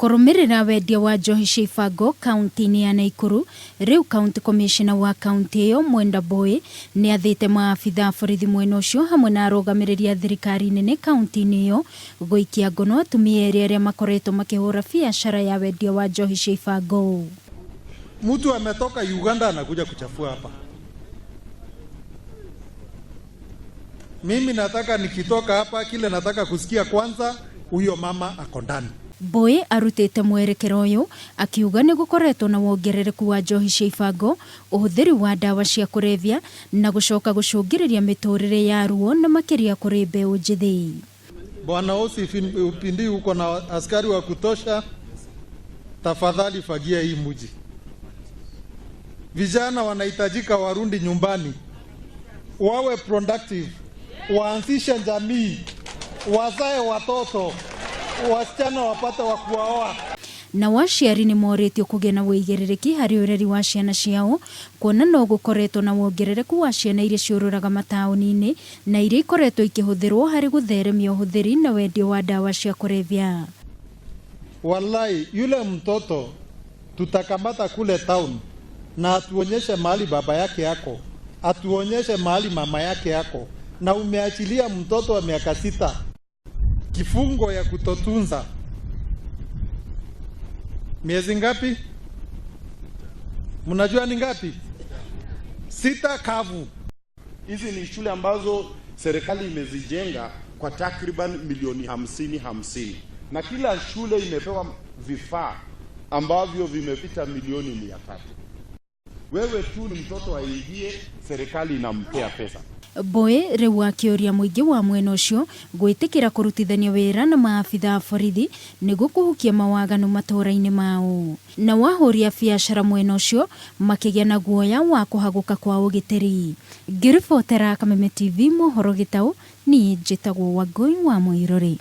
Kũrũmĩrĩra wendia wa njohi cia ibango kaunti-inĩ ya Naikuru, rĩu County Commissioner wa kaunti ĩyo Mwenda Boy nĩ athĩte maabitha a borithi mwena ũcio hamwe na arũgamĩrĩri a thirikari nene kaunti-inĩ ĩyo gũikia ngono atumia erĩ arĩa makoretwo makĩhũra biacara ya wendia wa njohi cia ibango. Mtu ametoka Uganda anakuja kuchafua hapa. Mimi nataka nikitoka hapa, kile nataka kusikia kwanza, huyo mama ako ndani. Boy arutĩte mwerekero ũyũ akiuga nĩ gũkoretwo na wongerereku wa njohi cia ibango, ũhũthĩri wa ndawa cia kũrebia na gũcoka gũcũngĩrĩria mĩtũrĩre ya ruo na makĩria kũrĩ mbeũ njĩthĩ. Bwana OCPD, uko na askari wa kutosha, tafadhali fagia hii mji. Vijana wanahitajika warundi nyumbani, wawe productive, waanzishe jamii, wazae watoto, wasichana wapate wa kuwaoa. Nao aciari nĩ morĩtio kũgĩa na wĩigĩrĩrĩki harĩ ũreri wa ciana ciao kuona no gũkoretwo na wongerereku wa ciana iria ciũrũraga mataũni-inĩ na iria ikoretwo ikĩhũthĩrwo harĩ gũtheremia ũhũthĩri na wendia wa ndawa cia kũrebia. Wallahi, yule mtoto tutakamata kule town na atuonyeshe mahali baba yake yako, atuonyeshe mahali mama yake yako, na umeachilia mtoto wa miaka 6 kifungo ya kutotunza miezi ngapi? Mnajua ni ngapi? 6 kavu. Hizi ni shule ambazo serikali imezijenga kwa takriban milioni 50-50, na kila shule imepewa vifaa ambavyo vimepita milioni 300. Wewe tu ni mtoto aingie, serikali inampea pesa. Boy rĩu akĩũria mũingĩ wa mwena ũcio gwĩtĩkĩra kũrutithania wĩra na maabitha a borithi nĩguo kũhukia mawaganu matũũra-inĩ mao. Na ahũri a biacara mwena ũcio makĩgĩa na guoya wa kũhagũka kwa ũgitĩri. Ngĩribotera Kameme TV mohoro gĩtaũ, niĩ njĩtagwo Wangũi wa Mũirũrĩ.